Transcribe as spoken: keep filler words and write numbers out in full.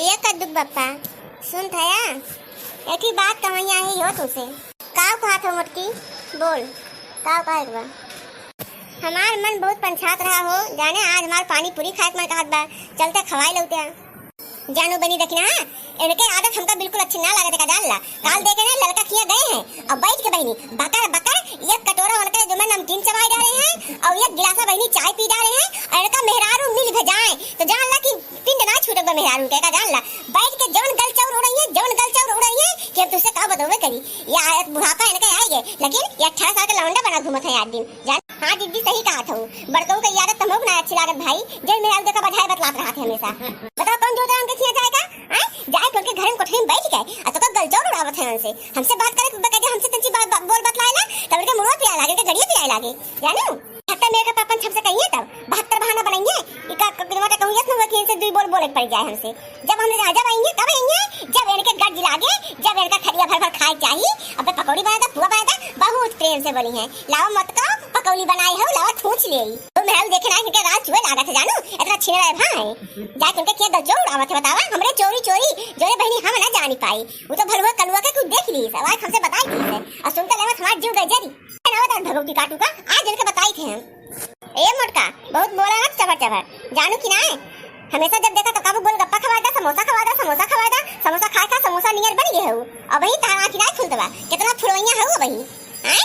ए कद्दू बप्पा, सुनत हया? एक ही बात कहवइया ही हो तुमसे। काव कहत हो मोटकी? बोल, काव कहे के बा? हमार मन बहुत पंछात रहा हो, जाने आज हमार पानी पूरी खाए के मन कहत बा, चलते खवाई लौते। जानू बनी देखी ना, इनके आदत हमका बिल्कुल अच्छी ना लागत है का, जान ला। काल देखे ना लड़का किया गए हैं और बैठ के बहिनी बकर बकर एक कटोरा उनके जो मैं नमकीन चबाई डाले हैं और एक गिलासा बहिनी चाय पी डाले हैं और इनका मेहरारू मिल भेजाए तो जान ला कि पिंड ना छूटे बा मेहरारू के का, जान ला। बैठ के जवन गल चौर उड़ाई है, जवन गल चौर उड़ाई है कि हम तुझसे का बतौबे करी। या बुढ़ापा इनके आए गए, लेकिन ये अठारह साल के लौंडा बना घूमत है आज दिन। जान, हाँ दीदी सही कहत हूँ, बड़कऊ के आदत तमोक ना अच्छी लागत भाई। जय मेहरारू देखा बधाई बतलात रहत है हमेशा। बताओ कौन जोता उनके खिया जाएगा? आए जाए के उनके घर में कोठरी में बैठ के आ तो का गलजौर उड़ावत है उनसे। हमसे बात करे के कह दे, हमसे तंची बात, बात बोल बतलाए ना, तब उनके मुड़वा पिया लागे, उनके गड़िया पिया लागे। जाने हो? हत्ता मेरे का पापन हमसे कहिए तब बहत्तर बहाना बनाइए। इका कदमा तक कहूँ यस न हुआ कि इनसे दुई बोल बोले के पड़ जाए हमसे। जब हमने कहा जब आएंगे तब आएंगे, जब इनके गज लागे, जब इनका थरिया भर भर खाए चाहिए। अबे पकौड़ी बनाता, पुआ बनाता, बहुत प्रेम से बोली है, लाओ मत का पकौड़ी बनाई हो, लाओ ठूंच ले। तो महल देखे ना इनके राज चुए लागत है जानू, इतना छीन रहे भाई। जाए तुमके क्या गजो उड़ावत है बतावा, हमरे चोरी चोरी जोरे बहनी हम ना जानी पाई। वो तो भलुआ कलुआ के कुछ देख ली, सवाल हमसे बताई दी है। और सुनता लेवत हमार जीव गए जरी। ना बता भगवती काटू का, आज इनके बताई थे हम। ए मोटका, बहुत बोला ना चबर चबर, जानू कि ना है? हमेशा जब देखा तो कबू गोलगप्पा खवा दा, समोसा खवा दा, समोसा खवा दा, समोसा खाए खा समोसा नियर बन गए हो। अब वही तारा की ना खुल दबा, कितना फुलवैया हो वही। हैं?